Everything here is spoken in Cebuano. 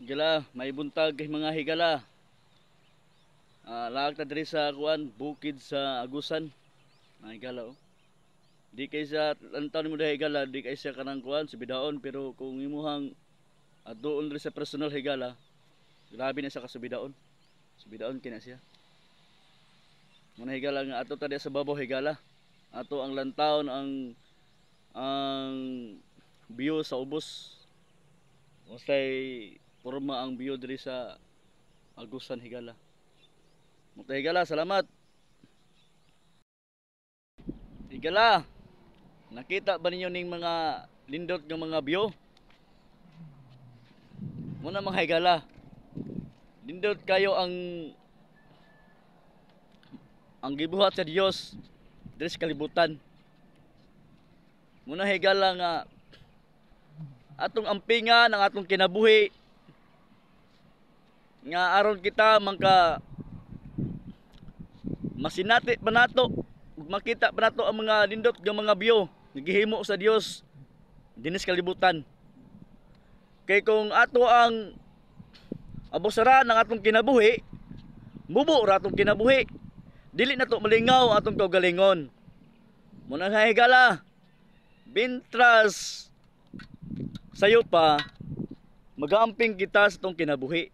Higala, may buntag kay mga higala. Laag ta diri sa kuan, bukid sa Agusan. Mga higala oh. Di kay sa lantaw nimo diha, higala, di kay siya kanang kuan subidaon, pero kung imuhang adtuon diri sa personal, higala, grabe na sa kasubidaon. Subidaon kina siya. Muna, higala, nga ato ta diha sa babaw, higala. Ato ang lantawon ang view sa ubos. Unsay porma ang view diri sa Agusan, higala. Mao, higala, salamat. Higala. Nakita ba ninyo ning mga lindot nga mga view? Muna, mga higala. Lindot kayo ang gibuhat sa Dios diri sa kalibutan. Muna, higala, nga atong ampingan ang atong kinabuhi nga aron kita mangka masinati pa nato ug makita pa nato ang mga nindot nga mga view nga gihimo sa Dios dinhi sa kalibutan. Kay kung ato ang abusaran ang atong kinabuhi, mubo ra atong kinabuhi. Dili na to malingaw atong kaugalingon. Muna nga, higala, bintras sayo pa, magaamping kita sa atong kinabuhi.